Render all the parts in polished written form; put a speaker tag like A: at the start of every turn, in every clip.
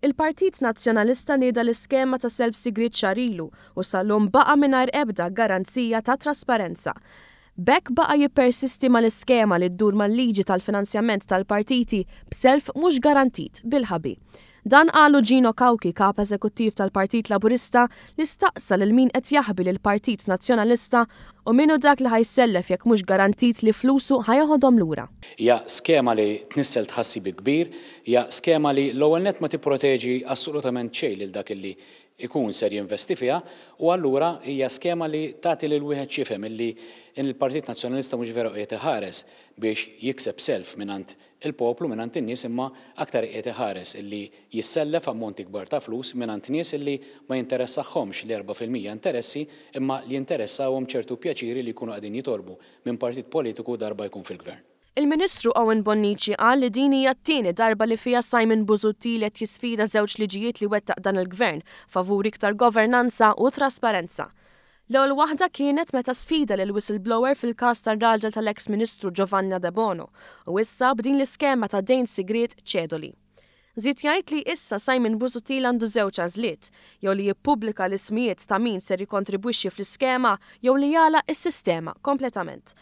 A: Il-Partit Nazzjonalista nieda l-iskema ta' self sigriet xahar ilu u sal-lum baqa' mingħajr ebda garanzija ta' trasparenza. B'hekk baqa' jippersisti mal-iskema li ddur mal-liġi tal-finanzjament tal-partiti b'self mhux garantit bil-ħabi. Dan qalu Gino Cauchi, Kap Eżekuttiv tal-Partit Laburista li staqsa lil min qed jaħbi lill-Partit Nazzjonalista u min hu dak li ħa jsellef jekk mhux garantit li flusu ħa jeħodhom lura.
B: Hija skema li tnissel tħassib kbir, hija skema li l-ewwel nett ma tipproteġi assolutament xejn lil dak illi jkun ser jinvesti fiha u allura hija skema li tagħti lil wieħed x'jifhem illi l-Partit Nazzjonalista mhux veru qiegħed iħares biex jikseb self mingħand il-poplu, mingħand in-nies imma aktar qiegħed iħares illi jissellef ammonti kbar ta' flus mingħand nies illi ma jinteressahomx l-4% interessi imma li jinteressahom ċertu pjaċiri li jkunu qegħdin jitolbu minn partit politiku darba jkun fil-gvern.
A: Il-Ministru Owen Bonnici qal li din hija t-tieni darba li fiha Simon Busuttil qed jisfida żewġ liġijiet li wettaq dan il-Gvern favur iktar governanza u trasparenza. L-ewwel waħda kienet meta sfida lil whistleblower fil-każ tar-raġel tal-eks Ministru Giovanna Debono u issa b'din l-iskema ta' dejn sigriet ċedoli. Żied jgħid li issa Simon Busuttil għandu żewġ għażliet, jew li jippubblika l-ismijiet ta' min ser jikkontribwixxi fl-iskema jew li jagħlaq is-sistema kompletament.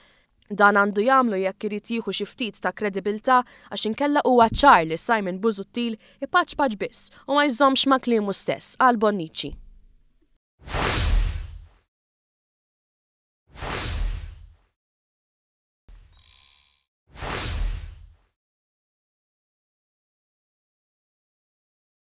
A: Dan għandu jagħmlu jekk irid jieħu xi ftit ta' kredibilità għax inkella huwa ċar li Simon Busuttil ipaċpaċ biss u ma jżommx ma' kliemu stess, qal Bonnici.